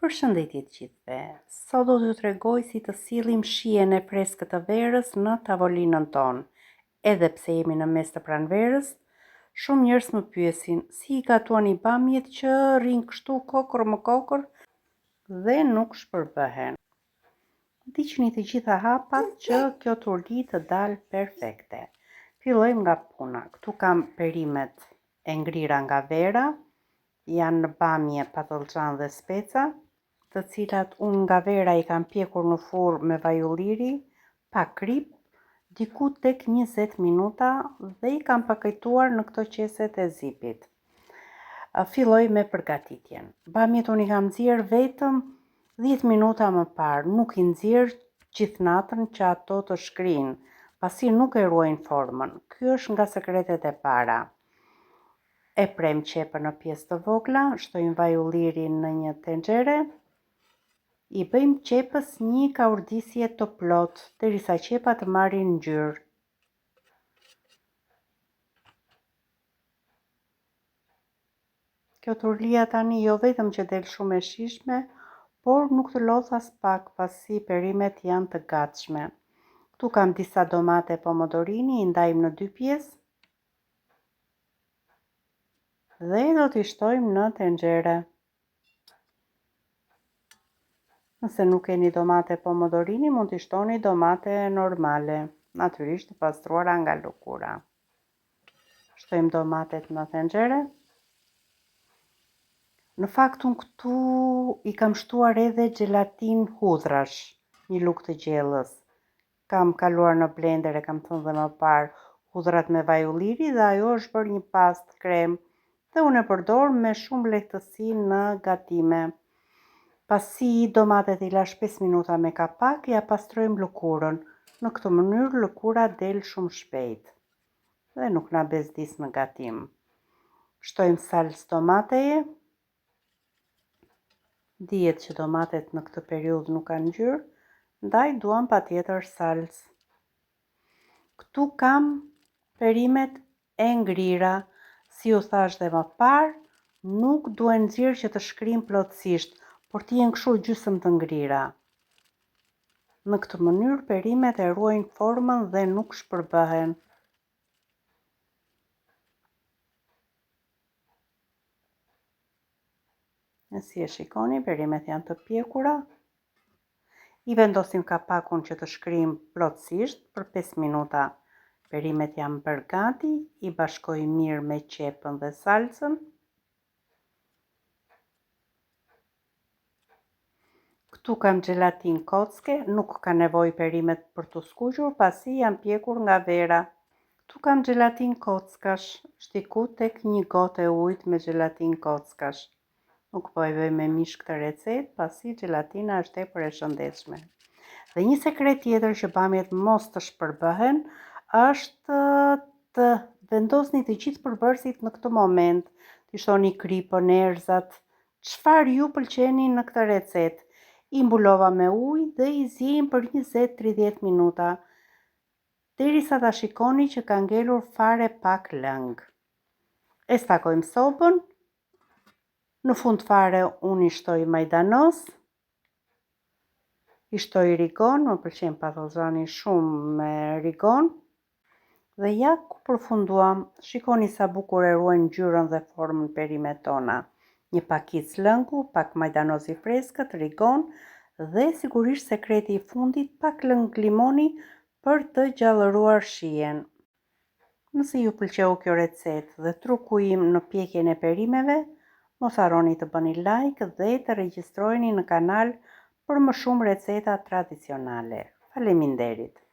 Përshëndetje të gjithëve. Sot do t'ju tregoj si të sjellim shijen e freskët të verës në tavolinën tonë. Edhe pse jemi në mes të pranverës, shumë njerëz më pyesin si i gatuani bamjet që rrinë kështu kokërr më kokërr dhe nuk shpërbëhen. Ndiqni të gjitha hapat që kjo turli të dalë perfekte. Fillojmë nga puna. Këtu kam perimet e ngrira nga vera, Janë bamje, patëllxhan dhe speca, të cilat unë nga vera i kam pjekur në furrë me vaj ulliri, pa kripë, diku tek 20 minuta dhe i kam paketuar në këto qeset e zipit. Filloj me përgatitjen. Bamjet unë i kam nxjerrë vetëm 10 minuta më parë, nuk i nxjerr gjithë natën që ato të shkrijnë, pasi nuk e ruajnë formën. Ky është nga sekretet e para. E prejmë qepën në pjesë të vogla, shtojmë vaj ulliri në një tenxhere. I bëjmë qepës një kaurdisje të plotë, derisa qepa të marrë ngjyrë. Kjo turlia tani jo vetëm që del shumë e shijshme, por nuk të lodh aspak pasi perimet janë të gatshme. Këtu kam disa domate pomodorini, i ndajmë në dy pjesë. Dhe do t'i shtojmë në tenxhere. Nëse nuk keni domate pomodorini, mund t'i shtoni domate normale, natyrisht të pastruara nga lëkura. Shtojmë domatet në tenxhere. Në fakt unë këtu i kam shtuar edhe xhelatinë hudhrash, një lugë të gjellës. Kam kaluar në blender, e kam thënë dhe më parë, hudhrat me vaj ulliri dhe ajo është bërë një pastë krem dhe unë e përdor me shumë lehtësi në gatime. Pasi domatet i lashë 5 minuta me kapak, ia pastrojmë lëkurën. Në këtë mënyrë lëkura del shumë shpejt dhe nuk na bezdis në gatim. Shtojmë salcë domateje. Dihet që domatet në këtë periudhë nuk kanë ngjyrë, ndaj duam patjetër salcë. Këtu kam perimet e ngrira, si ju thashë dhe më parë, nuk duhen nxjerrë që të shkrijnë plotësisht, por të jenë kështu gjysmë të ngrira. Në këtë mënyrë perimet e ruajnë formën dhe nuk shpërbëhen. E si e shikoni, perimet janë të pjekura. I vendosim kapakun që të shkrijnë plotësisht për 5 minuta. Perimet janë bërë gati, i bashkojmë mirë me qepën dhe salcën. Këtu kam xhelatinë kocke, nuk ka nevojë perimet për t'u skuqur pasi janë pjekur nga vera. Këtu kam xhelatinë kockash, është diku tek një gotë e ujit me xhelatinë kockash. Nuk po e bëj me mish këtë recetë, pasi xhelatina është tepër e shëndetshme. Dhe një sekret tjetër që bamjet mos të shpërbëhen është të vendosni të gjithë përbërësit në këtë moment, t'i shtoni kripën, erëzat, Çfarë ju pëlqeni në këtë recetë? I mbulova me ujë dhe i ziejmë për 20-30 minuta, derisa ta shikoni që ka ngelur fare pak lëng. E stakojmë sobën. Në fund fare unë i shtoj majdanoz. I shtoj rigon, më pëlqen patëllxhani shumë me rigon. Dhe ja ku përfunduam, shikoni sa bukur e ruajnë ngjyrën dhe formën perimet tona. Një pakicë lëngu, pak majdanoz i freskët, rigon dhe sigurisht sekreti i fundit pak lëng limoni për të gjallëruar shijen. Nëse ju pëlqeu kjo recetë dhe truku im në pjekjen e perimeve, mos harroni të bëni like dhe të regjistroheni në kanal për më shumë receta tradicionale. Faleminderit!